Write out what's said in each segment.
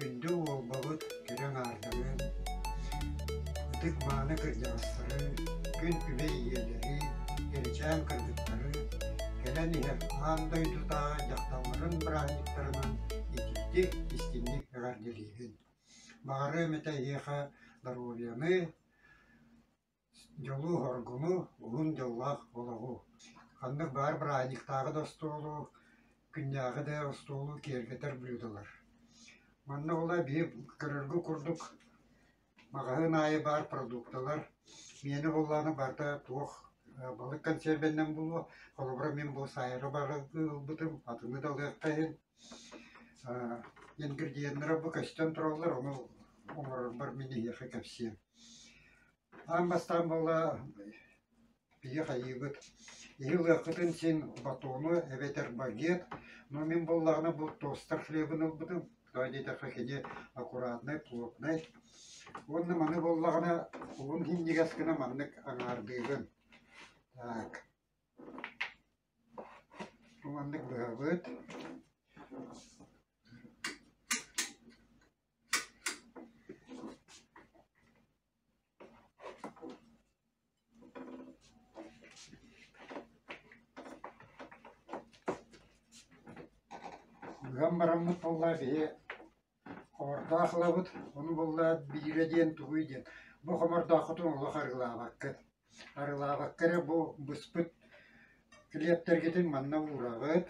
Күндү Уолбабыт кэрэ аҥаардарын, ытык-мааны кырдьаҕастары, күн күбэй ийэлэри, кэрэчээн кыргыттары, кэлэн иһэр аан дойдутааҕы дьахталларын бырааһынньыктарынан итиитик, истиҥник эҕэрдэлиибин. Баҕарыам этэ эһиэхэ доруобуйаны, Дьолу-соргуну, уһун дьоллоох олоҕу, ханнык баар бырааһынньыктааҕы да остуолу, күннээҕи да остуолу киэргэтэр блюдолар. Манна буолла биһи көрөргө курдук маҕаһыын аайы баар продукталар миэнэ буоллаҕына барыта туох балык консервэннэн буолуо, холобура мин бу сайра балыгы ылбытым, атыны да ылыахха иһин ингредиеннэрэ бу көстөн тураллар, ону оҥорорбор мин эһиэхэ кэпсиэм. Аан бастаан буолла биһи хайыыбыт, иһи ылыаххытын син батону эбэтэр багет, но мин буоллаҕына бу тостер хлебын ылбытым, тоҕо диэтэххэ кини аккуратнай, плотнай. Уонна маны буоллаҕына уһун синньигэс гына маннык аҥаардыыбын. Так, бу маннык быһабыт. Ыам бараммыт буолла биһи хомордоох ылабыт, ону буолла биирэ диэн тугуй диэн, бу хомордооххутун олох арыылаабаккыт. Арыылаабакка эрэ бу быспыт килиэптэргитин манна уураҕыт.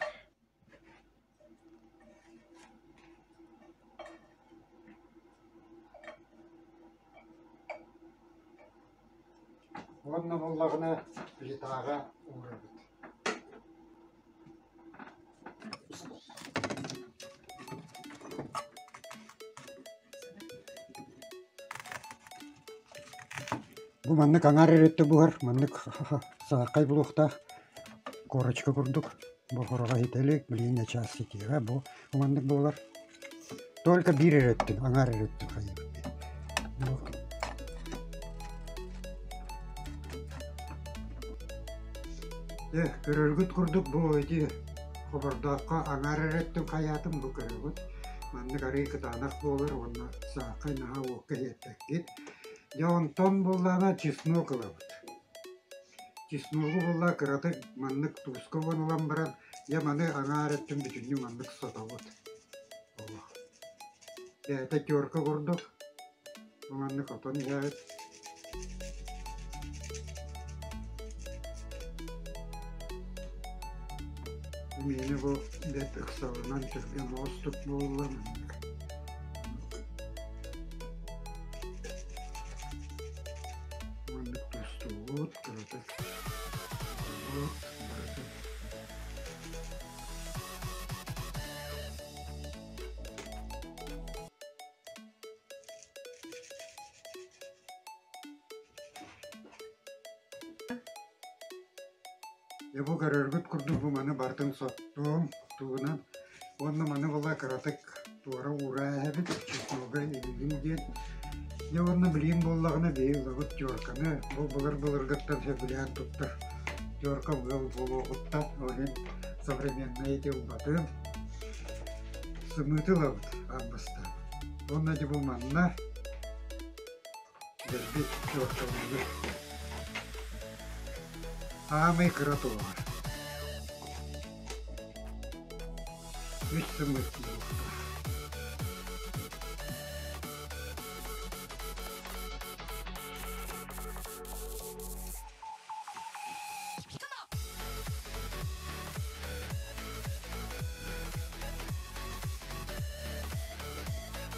Уонна буоллаҕына плитаҕа уурабыт. Бу маннык аҥаар эрэ өттө буһар, маннык саһархай буолуохтаах, корочка курдук. Бу хороҕо иһитэ илик, билигин чаас ситиэҕэ бу маннык буолар. Только биир эрэ өттүн, аҥаар эрэ өттүн хайыыбыт. Дьэ, көрөргүт курдук бу ити хобордооххо аҥаар эрэ өттүн хайаатым бу көрөҕүт. Маннык арыый кытаанах буолар уонна сааххай наһаа уокка иһиэппэккит. Дьэ онтон буоллаҕына чеснок ылабыт. Чесногу буолла кыратык маннык тууска уган ылан баран, дьэ маны аҥаар өттүн бүтүннүү маннык сотобут. Олох. Бэйэтэ терка курдук маннык отон иһэбит. Миэнэ бу бэрт ыксалынан түргэн оҕустук буолла маннык. Маннык тустубут, кыратык барыта. Дьэ бу көрөргүт курдук бу маны барытын соттуом тугунан уонна маны була кыратык туора уура эһэбит чеснога илигин диэн. Дьэ уонна билигин буоллаҕына биһи ылабыт терканы бу былыр-былыргыттан сөбүлээн туттар терка ыал буолуоҕуттан ол иһин современнай ити ылбатым. Сымыыты ылабыт аан бастаан. Уонна дьэ бу манна Дэлби теркалыыбыт. Аамай кыра туоҕар. Үс сымыыт буолуохтаах.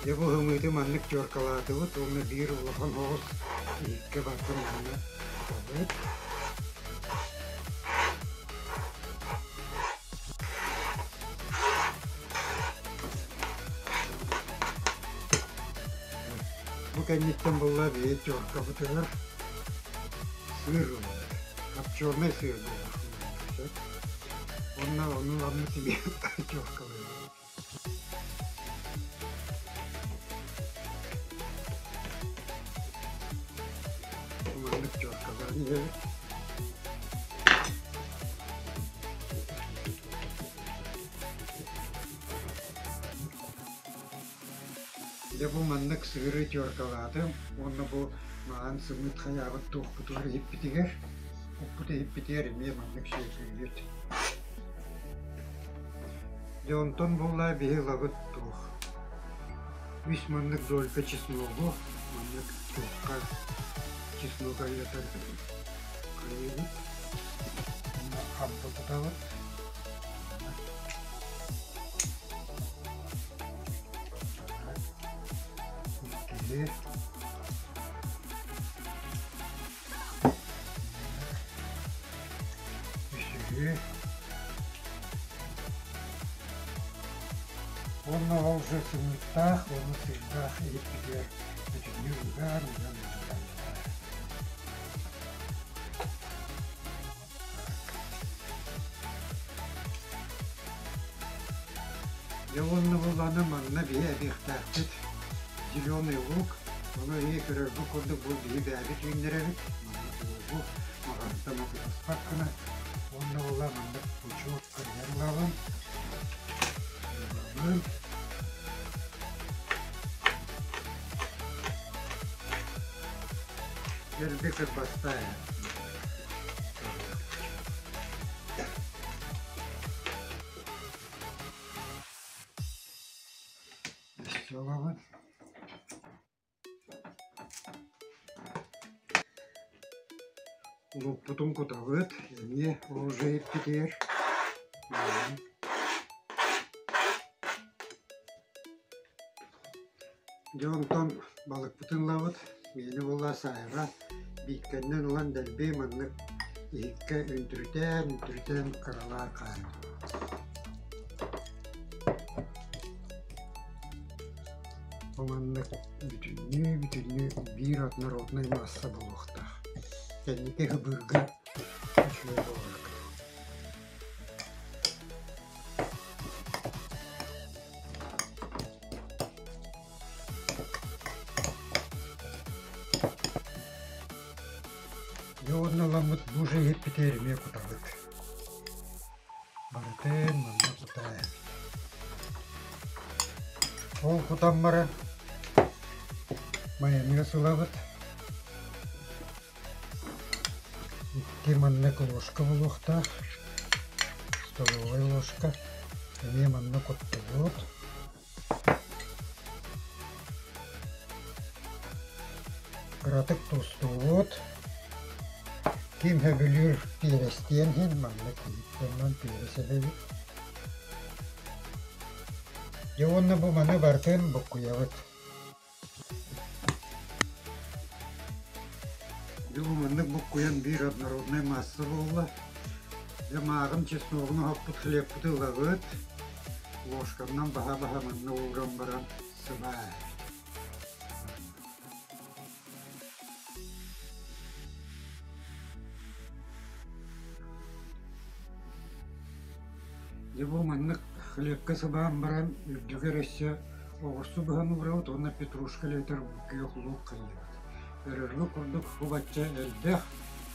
Дьэ бу ымыыты маннык теркалаатыбыт уонна биир улахан оҕус иһиккэ бардым уонна кутабыт. Бу кэнниттэн буолла биһи теркабытыгар сыыр ылабыт. Копченый сыыр буолар. Уонна ону онно тиийэн теркалыыбыт. Маннык теркалаан иһэбит. Дьэ бу маннык сыыры теркалаатым уонна бу маҕан сымыыт хайаабыт туохпутугар иһиппитигэр, укпут иһиппитигэр эмиэ маннык сүөкүүбүт. Дьэ онтон буоллаа биһи ылабыт туох үс маннык долька чесногу маннык туохха чеснок айыатар хайыыбыт уонна хампы кутабыт. Иккиһи үсүһү уонна ол же сымыыттаах уонна сыырдаах иһиппитигэр бүтүннүү ыгаан ыган ыган Дьэ уонна буоллаҕына манна биһи эбиэхтээхпит зеленый лук, ону эһиги көрөргүт курдук бу биһи бэйэбит үүннэрэбит, манна лугу маҕаһыынтан атыыласпат гына уонна буолла маннык пучок кырыйан ылабын, ылабын. Дэлби кырбастаа. Өссө ылабын. Луукпутун кутабыт, эмиэ уже иппитигэр. Дьэ онтон балыкпытын ылабыт, миэнэ буолла саайра, бииккэннэн ылан дэлби маннык иһиккэ үнтүрүтээн, үнтүрүтээн кыралаан хаалбыт. Бу маннык бүтүннүү бүтүннүү биир однороднай маасса буолуохтаах. Кэнники хыбыырга үчүгэй буолар. Дьэ уонна ыламмыт бу же иһиппитигэр эмиэ кутабыт. Барытын манна кутаайабыт. Ол кутан баран майонез ылабыт. Икки маннык ложка буолуохтаах, столовай ложка. Эмиэ манна куттубут. Кыратык тустубут. Ким сөбүлүүр перестиэн иһин маннык иһиттэн перес эбэбит. Дьэ уонна бу маны барытын буккуйабыт. Дьэ бу маннык буккуйан биир однороднай маасса буолла. Дьэ мааҕын чесногун оһоппут хлебпыты ылабыт. Ложканнан баһа-баһа манна ууран баран сыбаа. Дьэ бу маннык хлебка сыбаан баран үрдүгэр өссө оҕурсу быһан уурабыт уонна петрушка эбэтэр күөх луук хайыыбыт. Өрөргө курдук бу бачча элбэх,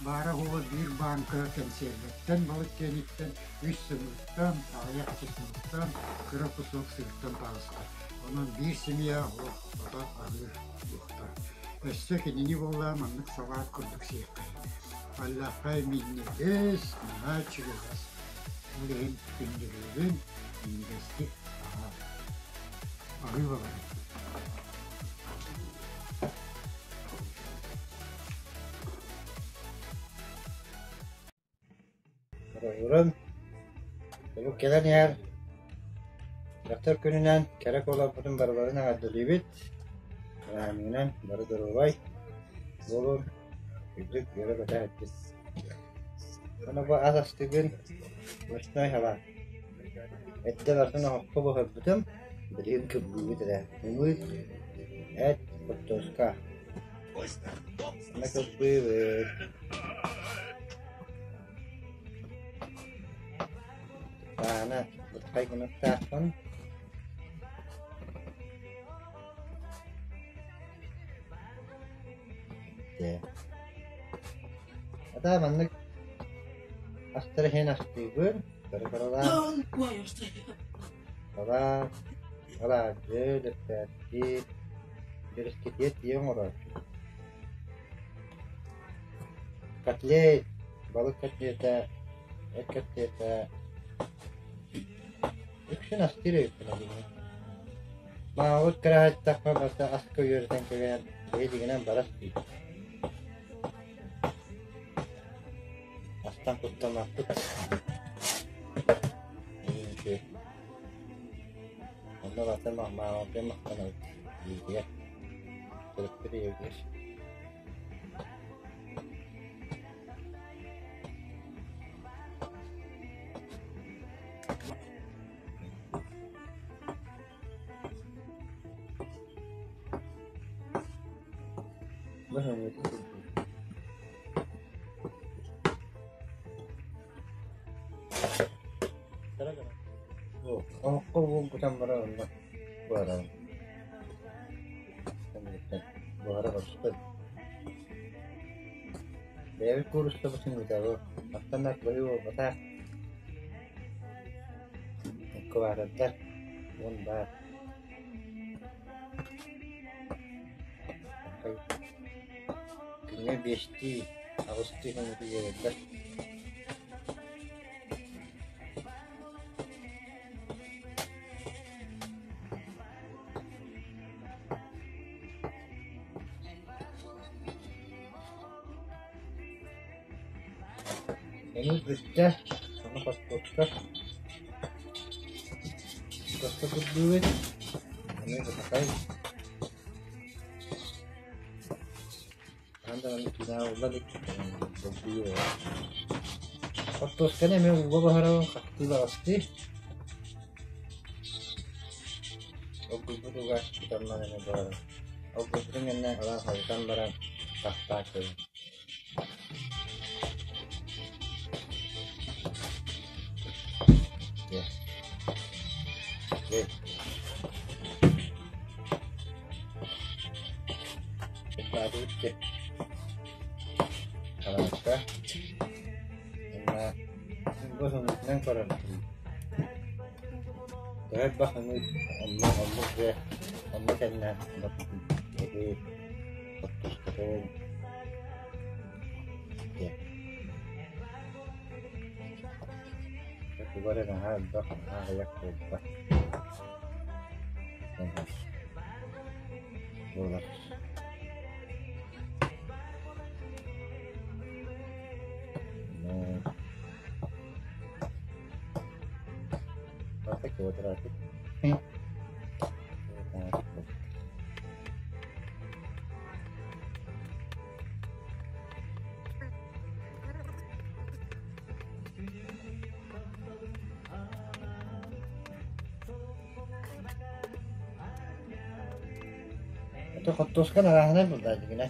баара-суоҕа биир бааҥка кэнсиэрбэттэн, балык киэниттэн, үс сымыыттан, аҕыйах чесногтан, кыра кусок сыыртан таҕыста. Онон биир семья олох хото аһыыр буолуохтаах. Өссө кинини буоллаҕа маннык салаат курдук сиэххэ. Аллаххай минньигэс, наһаа үчүгэс. Ол иһин күндүлүүбүн, минньигэстик аһаа. Аһыы баҕарабын. Оройуран, бу кэлэн иһэр дьахтар күнүнэн кэрэ куоларбытын барыларын эҕэрдэлиибит. Бырааһынньыгынан бары доруобай буолун, үрдүк үөрэ-көтө сылдьын. Аны бу ас астыгын овощной салат. Эрдэ барытын оһоххо буһарбытым, билигин кырбыыбыт эрэ. Ымыыт, эт, хортуоска. Аны кырбыыбыт. Таана бытхай гыныктаахпын. Дьэ. Ата маннык астары иһин астыыбын, кыра-кыралаан. Салаат, алаадьы, лэппээски. Бэрэскэтигэр тиийэ оҥорооччубут. Котлет, балык котлета, эт котлета үксүн астыыр эбиппин билигин. Маамабыт кыраһыттахпына барыта аска үөрэтэн кэбиһэн киһи дьиҥинэн барар дии. Астан куттаммаппыт. Үчүгэй. Онно барыта маамабытыгар махтанабыт ийэтигэр, төрөппүт ийэбитигэр. Оһоххо уол кутан баран онно буһарабын. Буһара барыспыт. Бэйэбит кууруссабытын ыытабыт. Оттон быһыы буолбатах. Кыбаардардар уон баар. Күҥҥэ биэстии, аҕыстыы хонугу биэрэллэр. Эми бүттэ, ону хостуохха Хосто курдугун, эмиэ бытахай Хаһан даҕаны киинэҕэ ылла илик долгуйуу буолар. Хортуосканы эмиэ ууга буһарабын, хахтыы баҕастыы. Оргуйбут ууга кутаммын эмиэ буһарабын. Оргуйбутун кэннэ ылан халытан баран хахтаан көрүҥ. Дьэ. Дьэ. Кытаатыбыт дьэ. Хараҥата. Уонна бу сымыытынан көрөн төһө элбэх сымыыт онно оннук дьэ онно кэннэ эти оттускатын дьэ тугу эрэ наһаа элбэх наһаа аҕыйах буолбат буолар. Это хортуоска арааһынай булда дьиҥинэ.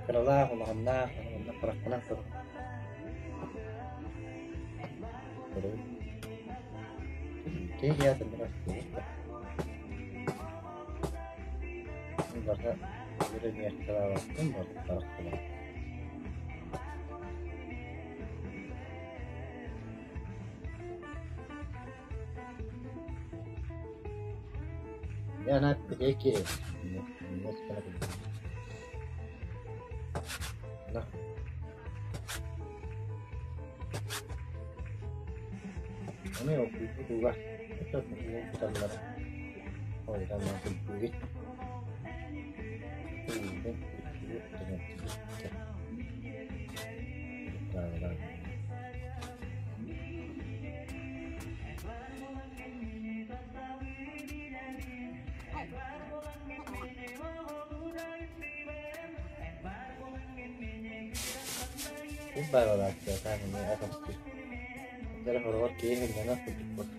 Кыралаах, улаханнаах, уонна харахпынан көрөр. Көрөбүн. Киһи театрга Барыта үөрэнээччилээбэппин, барыта харахпынан. Дьэ ана кыдьай киирэр. Ону оргуйбут ууга уу кутан баран ойутан кырбыыгыт. Бу баҕалаах эмиэ атастыы. Дьэ хороҕор киһи сынньанар курдук буолар.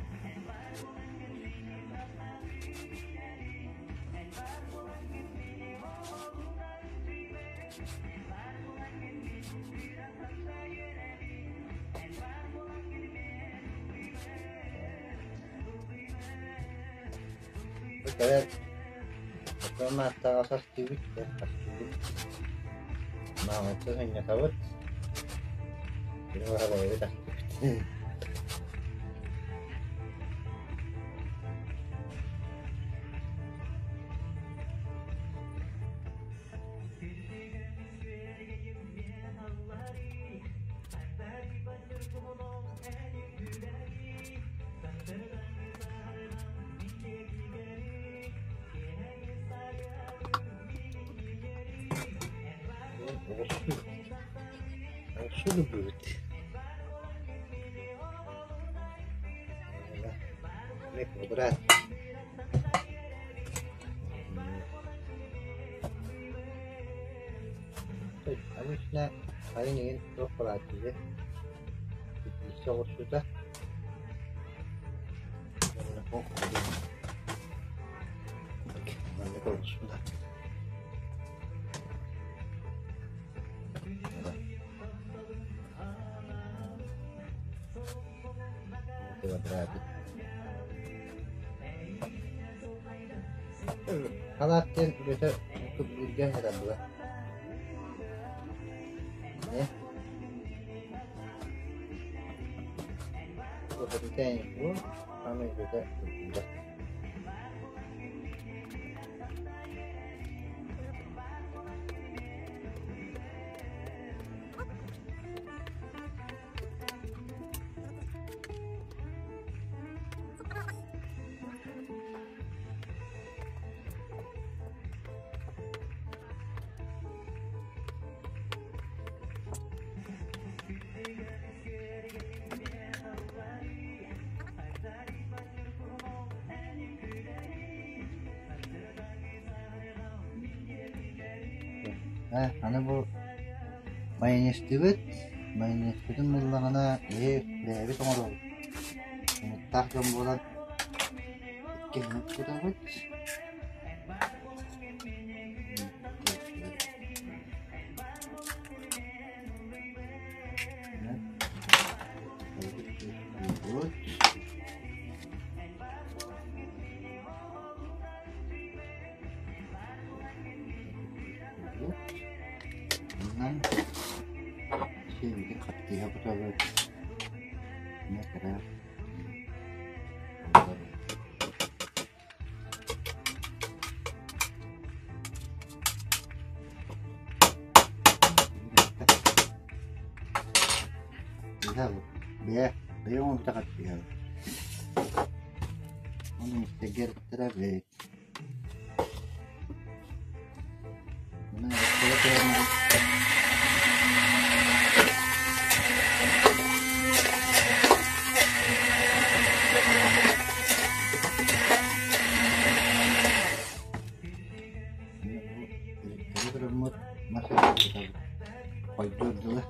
Бу кэлэр отон ааттаах астыыбыт, астыыбыт. Маамыттан сынньатабыт. Күнү быһа бэйэбит астыыбыт. Оҕурсу оҕурсу ылбыт. Квадрат. Обычно сайын игин туох буолааччы итииссэ оҕурсута маннык оҕурсута. Квадратик. Халаат диэн үлэтэ кыбылыырга эрэ Аны бу майонезтыыбыт, майонезпытын буллаҕына киһи бэйэбит оҥоробут. Ымыттаах дьон буолан икки ымыт кутабыт. Онон сиэбитин хаттыыһа кутабыт. Бэйэ бэйэ оҥорбута хаттыыһа. Ону мистэгэр бэйэ Хойдуор дылы.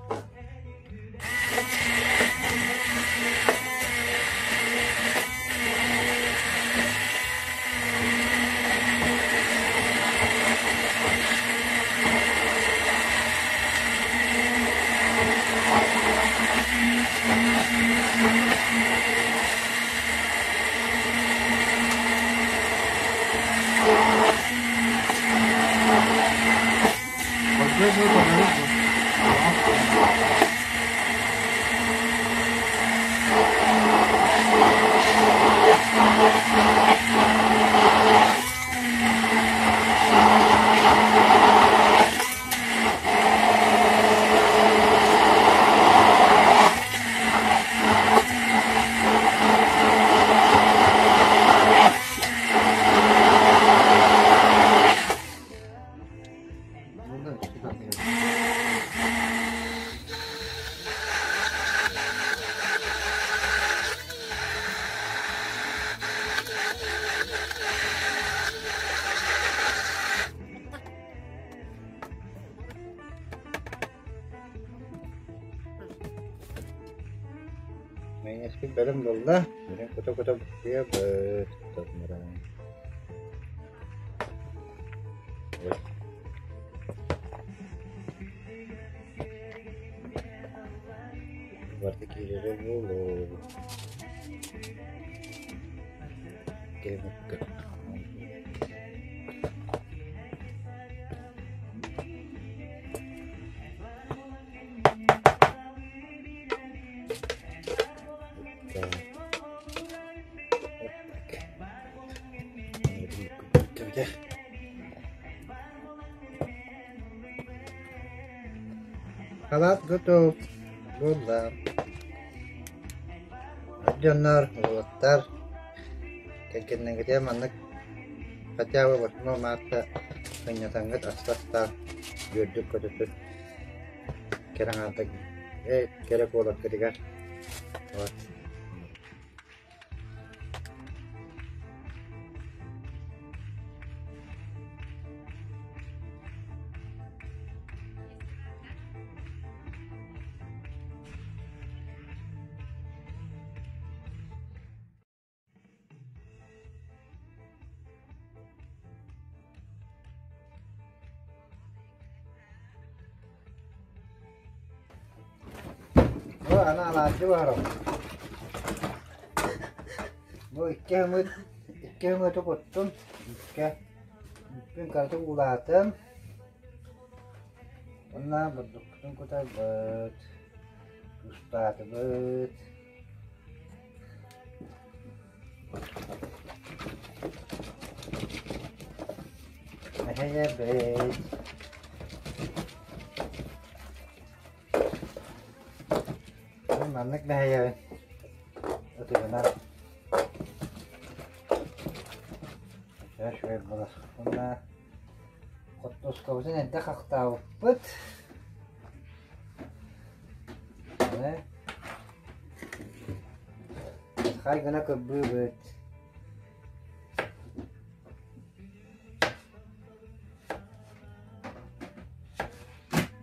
Мэҥэспит бэлэм буолла, бэлэм кута-кута буккуйабыт. Барыта киирэрэ буолуо. Халаат готов буолла. Дьоннор, уолаттар, кэргэннэҥҥитигэр маннык хотя бы 8 марта сынньатаҥҥыт астастаах үөрдүк-көтүтүт. Кэрэ аҥаардар кэрэ куоларгытыгар вот. Бу аны алаадьы буһарабыт. Бу икки өҥүт икки өҥөтү куттум. Икки бүппүн кыратык уулаатым. Уонна бурдукпутун кутарбыт. Устаатыбыт. Эһэйэбит. Маннык мэһэйэбин ытыгынан. Үчүгэй буолар. Уонна хортуоскабытын эрдэ хахтаабыппыт. Хай гына кырбыыбыт.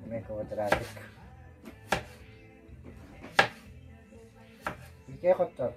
Эмиэ квадратик. Икки хоттор.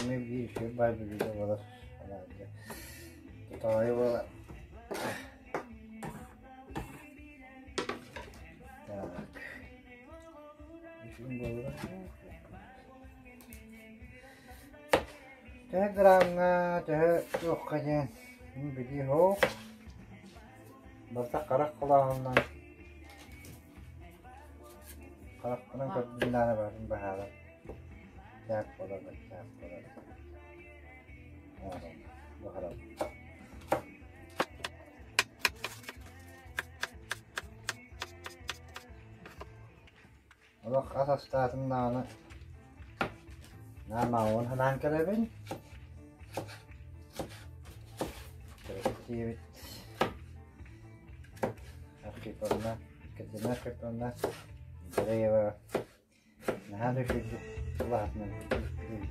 Оны биир үчүгэй баай бүлүүдэ буолар. Тутаайы буолар. Так. Төһө грамҥа, төһө туохха диэн билии суох. Барыта харах холооһунан харахпынан көрдүм даҕаны барытын быһаарар. Чаак буолар, баччаак буолар. Буһарабын. Олох ас астаатым даҕаны наамаҕын санаан кэлэбин. Кэлэктиибит Архиповна, Екатерина Архиповна Андреева наһаа да үчүгэйдик улаатынан билэбит дии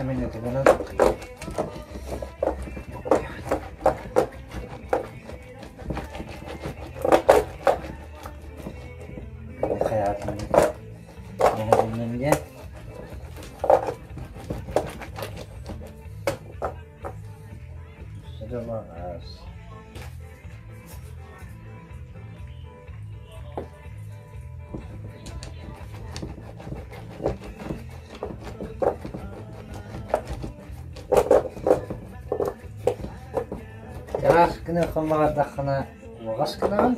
Мин этигинэн хайаатын диэн Сыдалаҕас. Чараас гына хоммаҕардаххына уоҕас гынаҕын,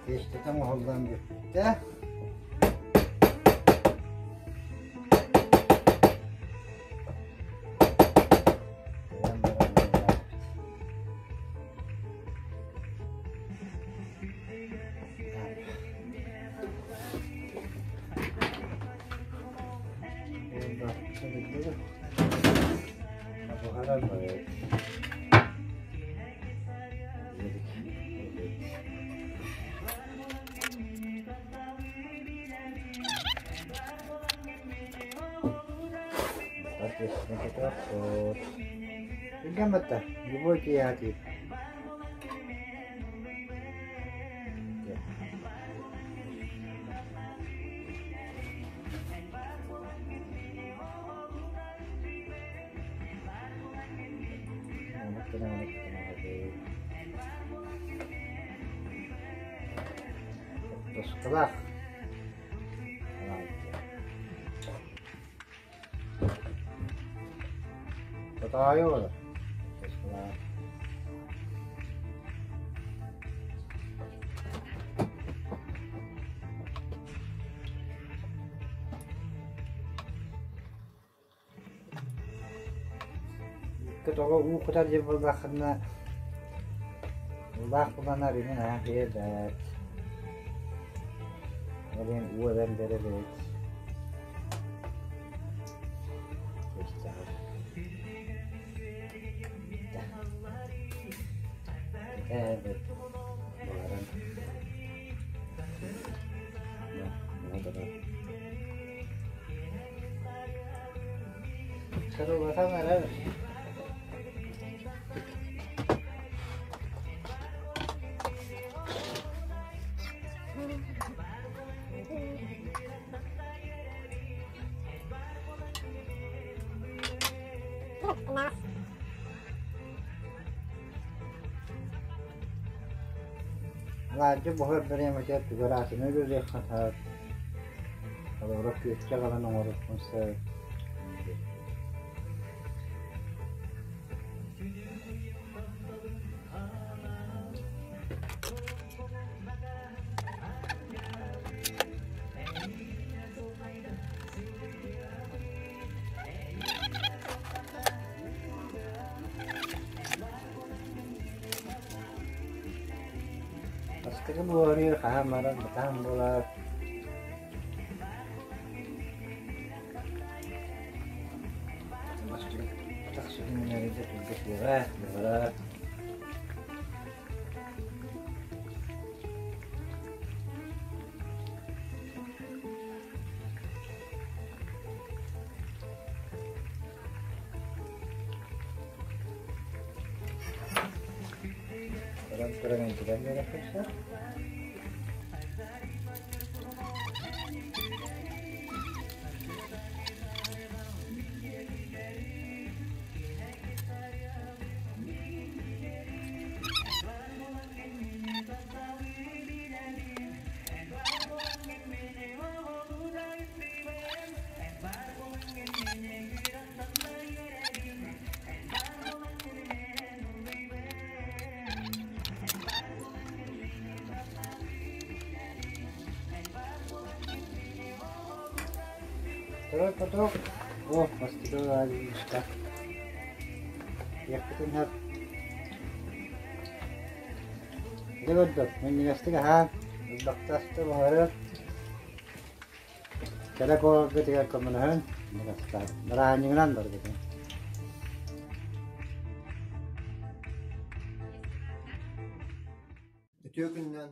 Тиэстэтэ оҥоһуллан бүттэ. Буһарабыт. Түргэн батта, любой киһи Тоскалаах. Татаайы олор. Тоскалаах. Тоҕо уу кутар диэн буоллаххына, уулаах булан арыйан аһаан биэрбэт. Ол иһин уу эбэн биэрэбит. Эбит буһаран Сырылатан эрэр. Алаадьы буһар бириэмэтигэр тугу эрэ атыны үлэлиэххэ сөп. Холобура, күөччэх ылан оҥоруоххун сөп. Бастакы буһарыы хаһан баран бытаан буолар. Тахсыһыннарыыга түргэтиэҕэ, буһара. Туран туран интигэн биэрэххин Второй поток. О, бастакы лишка. Якпытын хап. Дэ көрдөх, минньигэстик аһаан, ылбахтаста буһарар. Кэлэ куораккытыгар көмөлөһөн, бырааһынньыгынан барбытым. Үтүө күнүнэн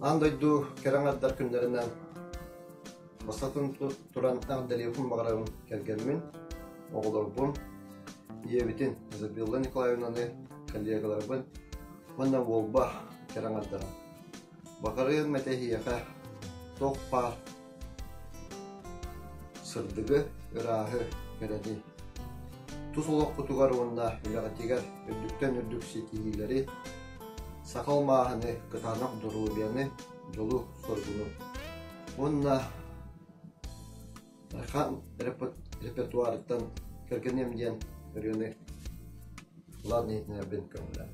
аан дойду кэрэ аҥардар күннэринэн бастатан туран эҕэрдэлиэхпин баҕарабын кэргэммин, оҕолорбун, ийэбитин Изабелла Николаевнаны, коллегаларбын уонна Уолба кэрэ аҥардарын. Баҕарыам этэ эһиэхэ туох баар сырдыгы, ырааһы, кэрэни, тус олоххутугар уонна үлэҕитигэр үрдүктэн үрдүк ситиһиилэри, саха алмааһыны, кытаанах доруобуйаны, дьолу-соргуну уонна Айхан репертуарыттан кэргэниэм диэн ырыаны Ладно иһитиннэрбин көҥүлээн.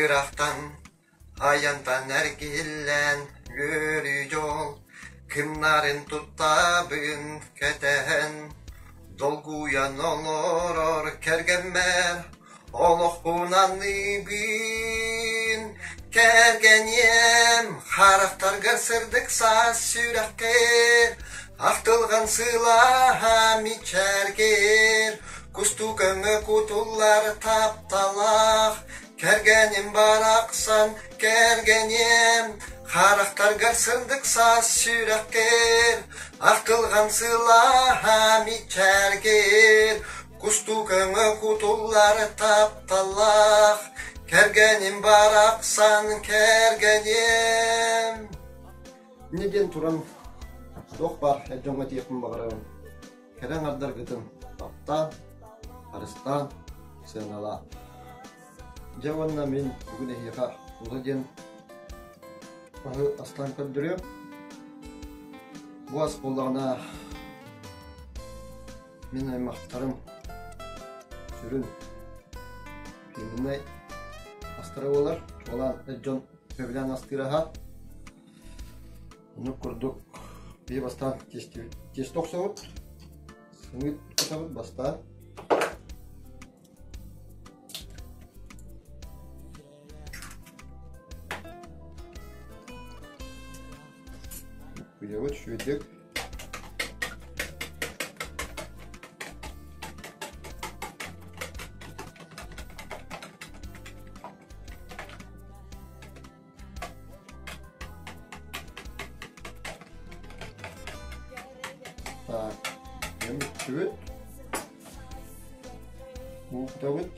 Ыраахтан айантан эргиллэн үөрүү дьол кымнарын туттабын кэтэһэн долгуйан олорор кэргэммэр Олохпун аныыбын, кэргэниэм, харахтаргар сырдык саас сүрэххэр ахтыл. Ахтылҕан сылааһа мичээргиир, Кустук өҥө кутуллар тапталаах, Кэргэним барахсан, кэргэниэм, Харахтаргар сырдык саас сүрэхкэр, Ахтылҕан сылааһа мичээргиир, Кустук өҥө кутуллар тапталлаах, Кэргэним барахсан, кэргэниэм. Инньэ диэн туран, туох баар эр дьоҥҥо этиэхпин баҕарабын. Кэрэ аҥардаргытын таптаан, харыстаан, сыаналаан. Дьэ уонна мин бүгүн эһиэхэ Ула диэн аһы астаан көрдөрүөм. Бу ас буоллаҕына мин аймахтарым сүрүн фирменнай астара буолар. Чуолаан эр дьон сөбүлээн астыыр аһа. Оннук курдук биһи бастаан тиэстэ охсобут, сымыыт кутабыт бастаан. Куйабыт үчүгэйдик. Так, бүттүбүт. Уктабыт.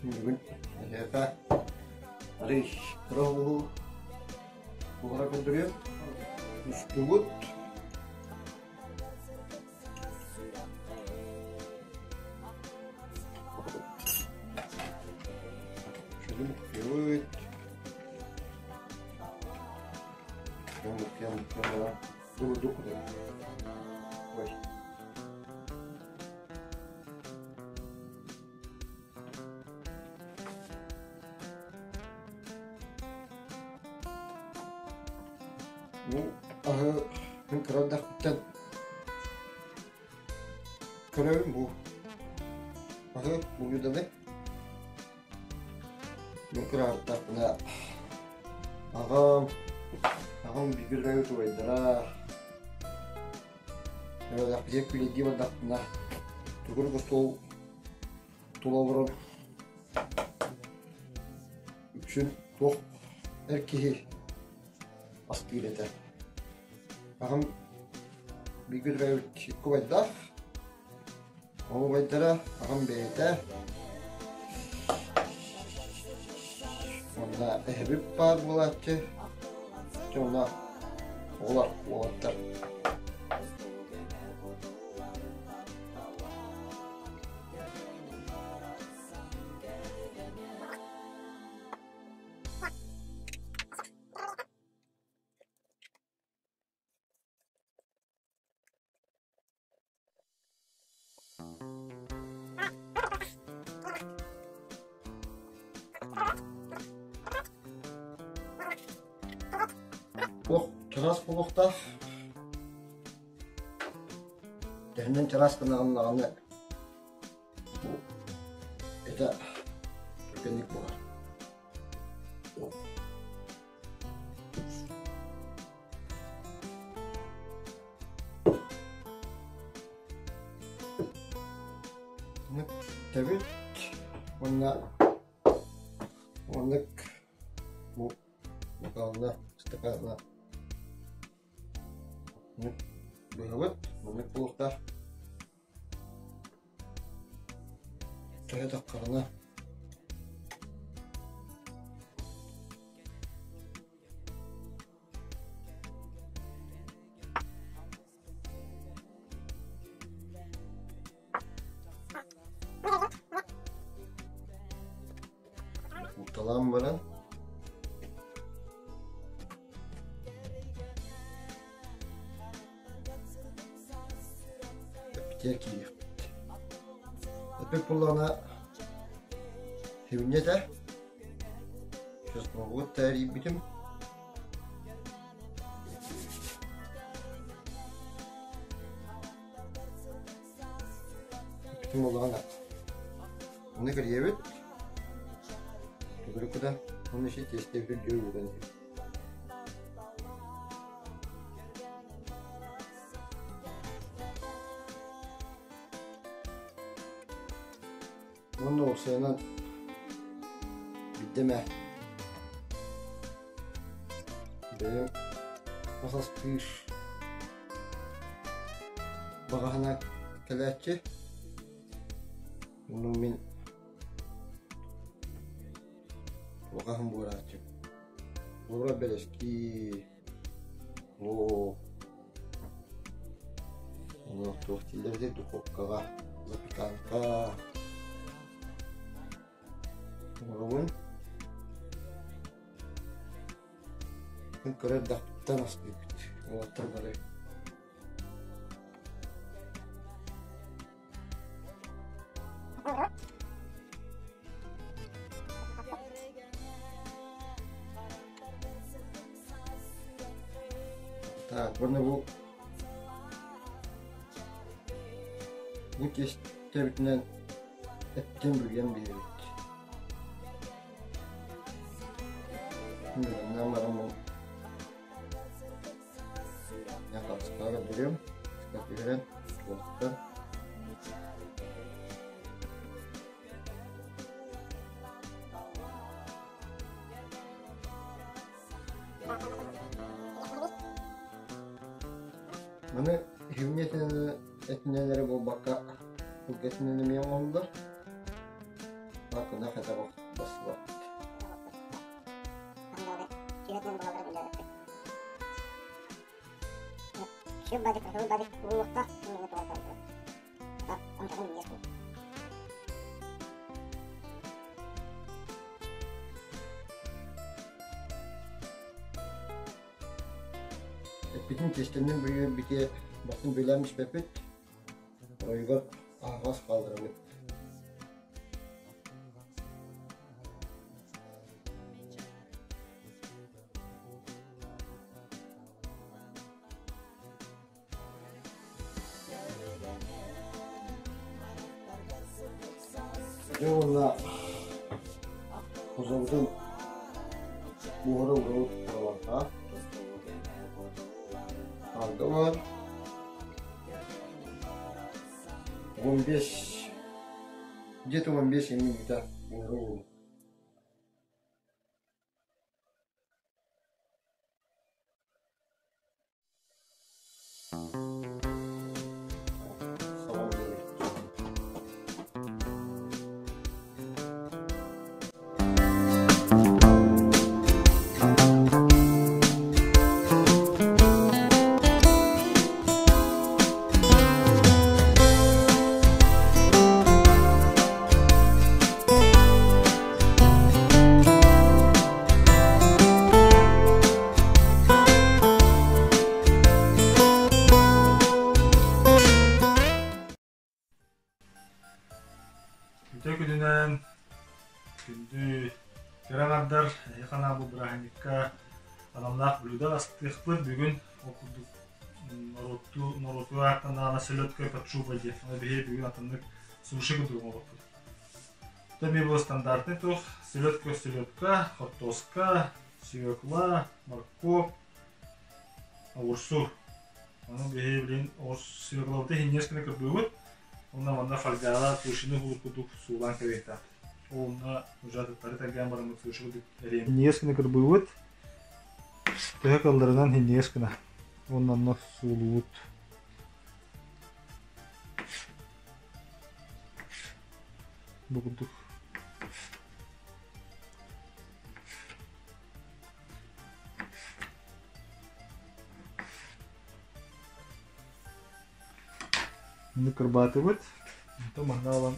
Бүгүн эһиэхэ арый кыра оҕуһу буһара көрдөрүөм. Устубут. Ну, аһы мин кыра эрдэхпиттэн көрөбүн бу аһы блюданы. Мин кыра эрдэхпинэ аҕам аҕам бииргэ төрөөбүт убайдара эбэлээхпитигэр күүлэйдии бардахпына төгүрүк остуол тула олорон үксүн туох эр киһи астыыр этэ. Аҕам бииргэ төрөөбүт икки убайдаах. Ол убайдара аҕам бэйэтэ уонна эһэбит баар буолааччы. Дьэ онно оҕолор уолаттар. Туох чараас буолуохтаах. Төһөнөн чараас гынаҕын бу это түргэнник буолар. Тэбит уонна оннук бу бокалына ыстакаана быһабыт маннык буолуохтаах. Төһө таххарына Укталаан баран эппитигэр киириэхпит. Эппит буоллаҕына сибинньэ этэ. Чесногу тэрийбитим. Эппитим буоллаҕына Ону кэрийэбит. Төгүрүк кутан, уонна иши тиэстэ үрдүк уган иһэбит. Уонна уопсайынан биирдэ эмэ бэйэм ас астыыр баҕаһына кэлээччи. Ону мин Улахаһым буорааччы. Буора бэлэскии, луок, туох дииллэр этэй духовкаҕа запеканка оҥоробун. Мин кыра эрдэхпиттэн астыыбыт. Уолаттар бары Так, уонна бу бу тиэстэбитинэн эттин бүрүйэн биэрэбит. Бэлэмнээн баран Хапсыктаах көрдөрүөм, түһэрэн, туохтан. Маны иһимньи этинэн эрэ буолбакка, сылгы этинэн эмиэ оҥоһуллар. Акына хата бассыбаппыт. Эппитин тиэстэннэн бүрүйэрбитигэр батын бүлээн испэппит, оройугар аһаҕас хаалларабыт. Дьэ уонна козобутун буһара уурабыт тураларга Ардылар 15 где-то 15 минута буһара уурабыт. Үтүө күнүнэн күндү кэрэ аҥардар эһиэхэ анаабыт бырааһынньыкка аналлаах блюдо астыахпыт бүгүн ол курдук норуоттуу норуотугар ааттаннаҕына селедка под шубой диэн ону биһиги бүгүн атыннык суши курдук оҥоруохпут. Эмиэ бу стандартный туох селедка селедка, хортуоска, свекла, морковь, огурсу. Ону биһиги билигин свеклабытын иһинньэс гына кырбыыбыт. Уонна манна фольгаҕа сушины уһуур курдук суулаан кэбиһиэхтээхпит. Уонна уже атыттары тэлгээн бараммыт суши курдук эриэн. Иһинньэс гына кырбыыбыт. Төһө кыалларынан иһинньэс гына. Уонна онно суулуубут. Бу курдук. Маны кырбаатыбыт. Онтон манна ылан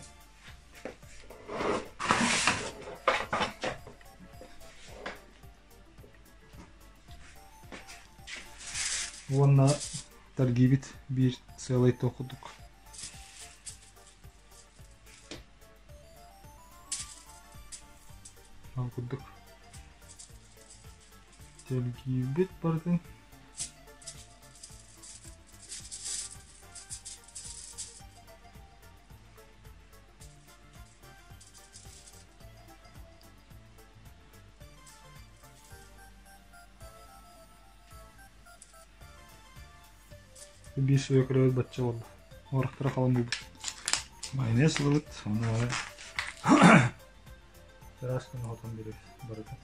уонна таргиибит биир сыалай туох курдук. Ол курдук тэлгиирбит барытын Биир сүөкүлэбит бачча буолла. Уорахтара халыҥ буолбут. Майонез ылабыт, ону Чараас гына хотон биэрэр барыта.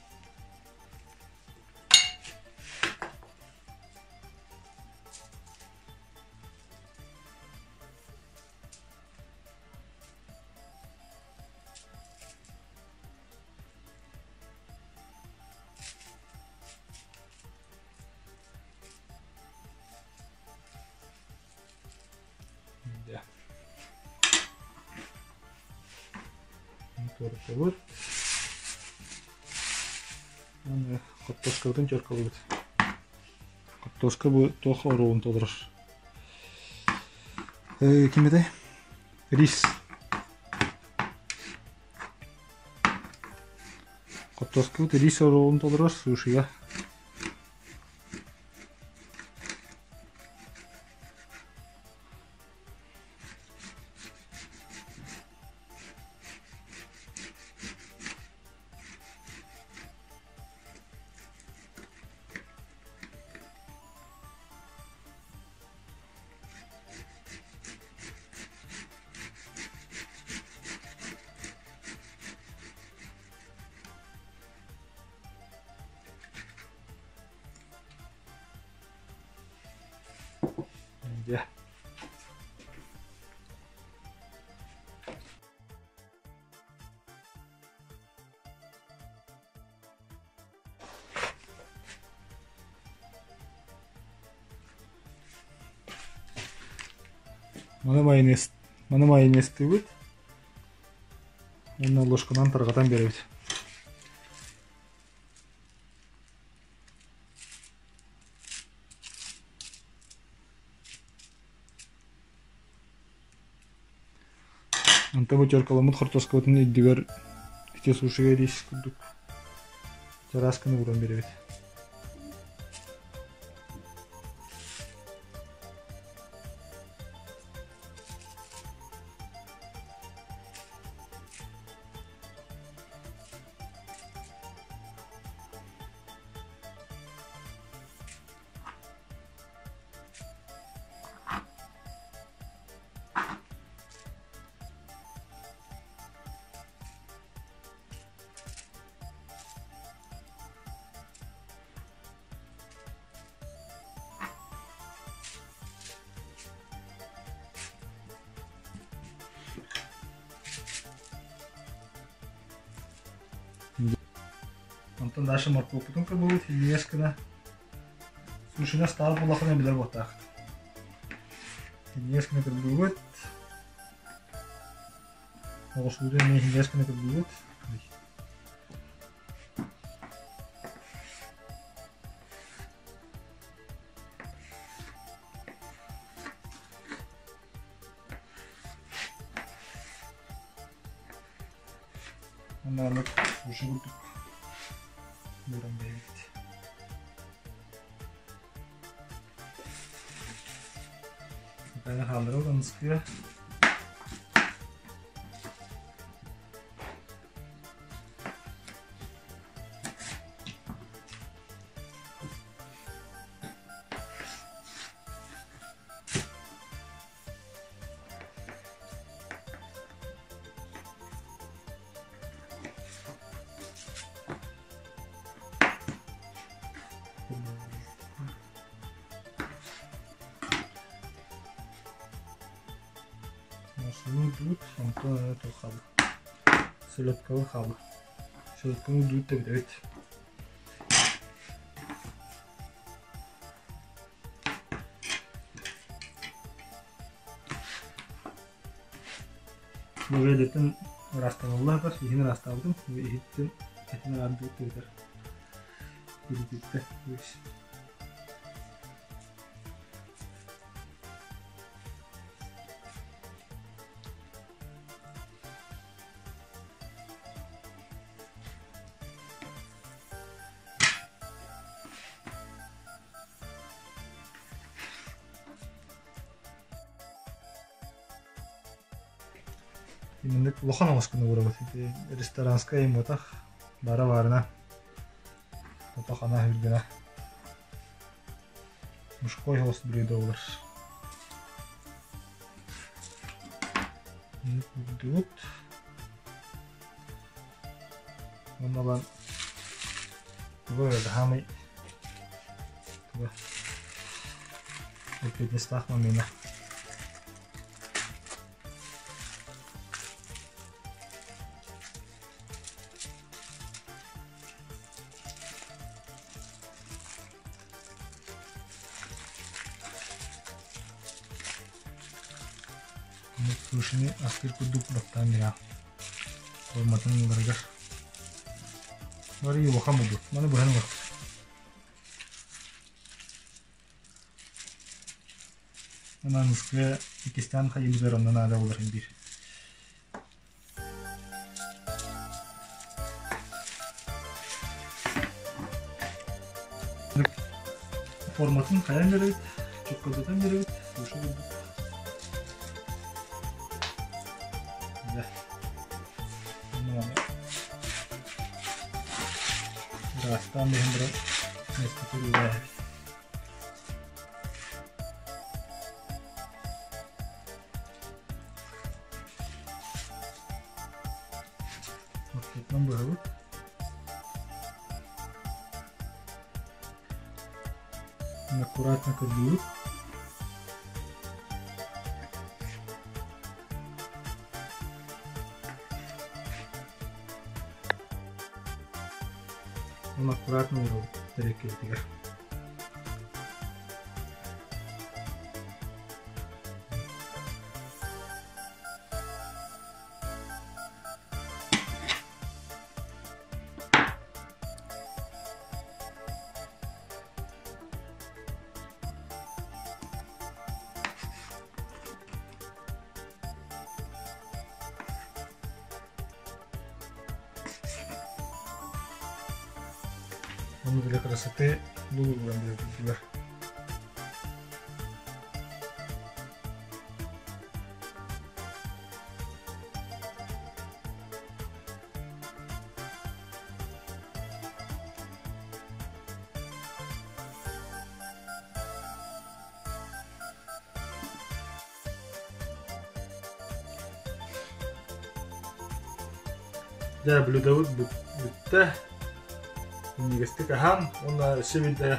Дьэ. Туорутабыт. Аны хортуоскабытын чоркалыыбыт. Хортуоска бу туох оруолун толорор? Ким этэй? Рис. Хортуоскабыт рис оруолун толорор сушига. Дьэ. Маны майонез, маны майонезтыыбыт. Уонна ложканан тарҕатан биэрэбит. Онтон бу теркаламмыт хортуоскабытын үрдүгэр ити сушига рис курдук чараас гына ууран биэрэбит. Онтон дальше моркуоппутун кыбылыт, иҥиэс гына. Сушина астаабыт буоллаххына билэр буолтааххыт. Иҥиэс гына кырбыыбыт. Оҕурсуутун эмиэ иҥиэс гына кырбыыбыт. Маннык суши курдук ууран биэрэбит. Итаны хаалларабыт аныскыга. Массыына онтон эрэ туох хаалла селедкабы хаалла селедканы дуут да бүтэбит. Бу дьиэтин ыраастаныллар, иһин ыраастаабытым, иһиттин этин ыраардыбыт эбэтэр илититтэ. Маннык улахан оҥоскуну уурабыт. Ити ресторанскай муотах бара-барына тото-хана үргэнэ мужской голос блюдо буолар. Маннык уурдубут. Уонна ылан тугу эрэ хаамай туга эппиэтинэстээх момена. Сушины астыыр курдук баттаан бирэҕин. Форматын ыларыгар. Бары улахан буолбут. Маны быһан ылар. Ананыскы иккистээн хайыыбытыгар онно наада буолар биир. Форматын хайан беребит, чөккөлдөтөн беребит, суши курдук. Дьэ. Ыраастаан биһин баран миэстэтигэр үлээһэбит. Ортотунан быһабыт. Аккуратно кырбыыбыт. Оны аккуратно уурабыт тэриэлкэбитигэр. Ону для красоты лугу биэрдилэр. Дьэ, блюдобут бүттэ. Минньигэстик аһаан уонна өссө биирдэ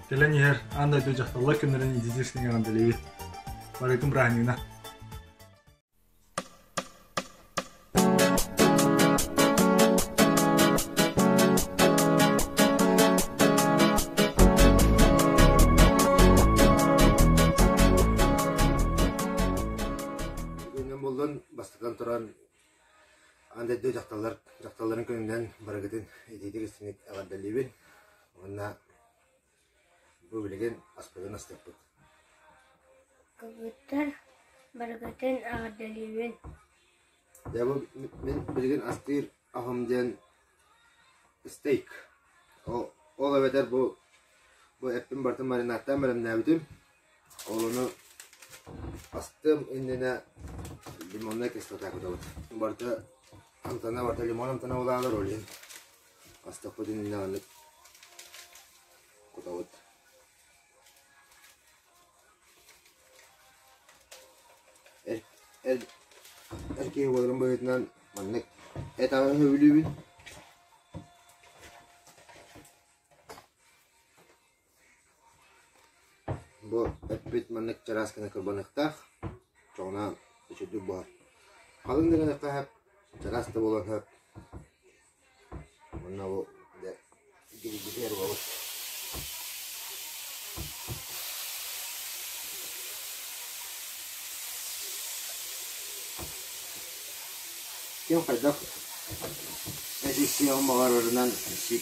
кэлэн иһэр аан дойду дьахталлар күннэрин идеалистик эҕэрдэлиибит. Барыгытын бырааһынньыгына. Күнүнэн буоллун, бастатан туран, аан дойду дьахталлар дьахталларын күнүнэн барыгытын итиитик истиҥник эҕэрдэлиибин уонна бу билигин аспытын астыахпыт. Кыргыттар барыгытын эҕэрдэлиибин. Дьэ бу мин билигин астыыр аһым диэн стейк. Ол, ол эбэтэр бу бу эппин барытын маринадтаан бэлэмнээбитим. Ол ону астыам иннинэ лимоннай кислота кутабыт. Барыта амтана барыта лимон амтана улаалар ол иһин астахпыт иннинэ маннык кутабыт. Эр, эр, эр киһи буоларым быһыытынан маннык эт аһын сөбүлүүбүн. Бу эппит маннык чараас гына кырбаныахтаах, чоҕуна үчүгдүк буһар. Халыҥ да гыныахха сөп, чараас да буолуон сөп. Уонна бу дьэ грибитигэр угабыт. Ким хайдах эти-сиэҕин баҕарарынан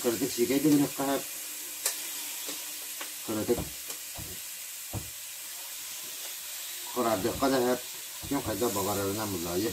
кыратык сиикэй да гыныахха сөп, кыратык хараардыахха да сөп, ким хайдах баҕарарынан буллаайы.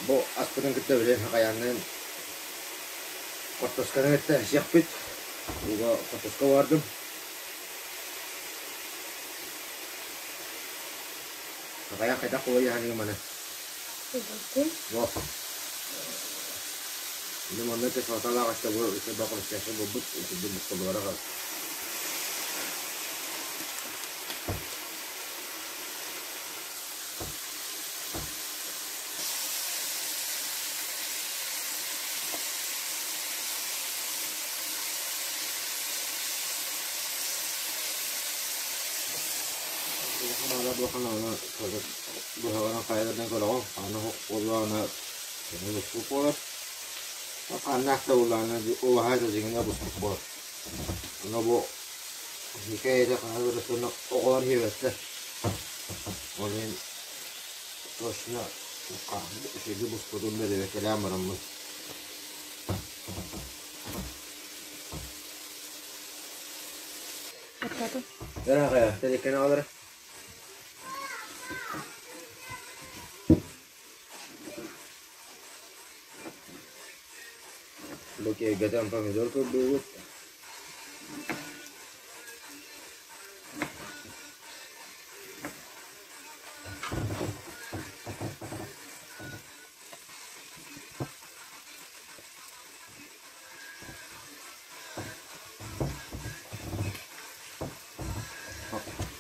Бу аспытын кытта билэн хакайаанныын хортуосканы кытта сиэхпит. Ууга хортуоска бардым. Хакайаан хайдах кулайыһаныгы маны? Во. Ини манна кислоталаах өттө бу үчүгэй хрустящий буолбут, үчүгэй буккуллара Быһаҕынан хайаларынан көрөҕүн, хаана суох буоллаҕына кини буспут буолар. Хааннаах да буоллаҕына убаһа этэ дьиҥинэ буспут буолар. Ону бу Ника ийэтэ хаһан ырытыны оҕолор иһибэттэр. Ол иһин точно үчүгэй буспутун бэрэбиэркэлээн бараммын. Ыраах тэлеккэни аҕалара. Бу киэргэтэн помидор курдугут.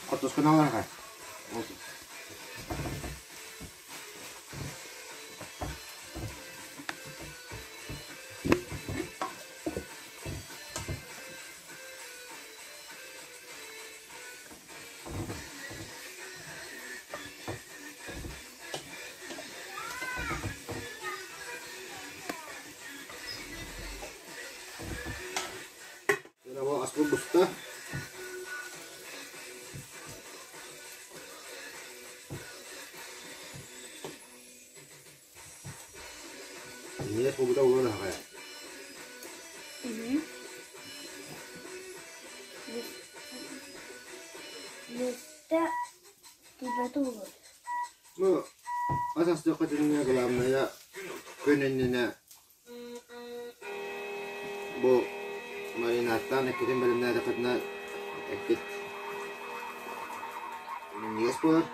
Хортуосканы аларга. Аспыт буста. Эмиэ буолбута буолан аҕай. Бүттэ тибэтэ буолуо. Ну, ас астыахха дьиҥҥэ главное күн иннинэ Бу маринадтаан эккитин бэлэмнээтэххитинэ эккит минньигэс буолар.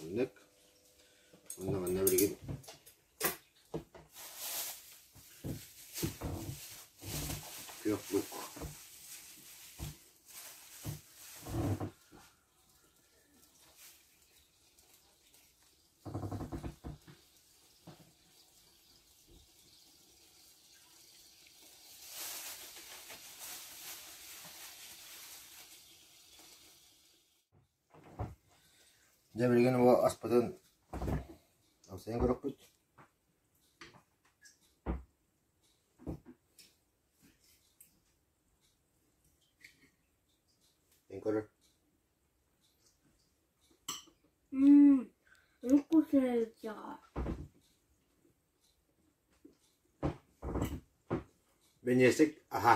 Оннук. Онно манна билигин күөх лук. Дьэ билигин уол аспытын амсайан көрүөхпүт. Эн көрөр. Вкусная взяла. Бенесик, аха.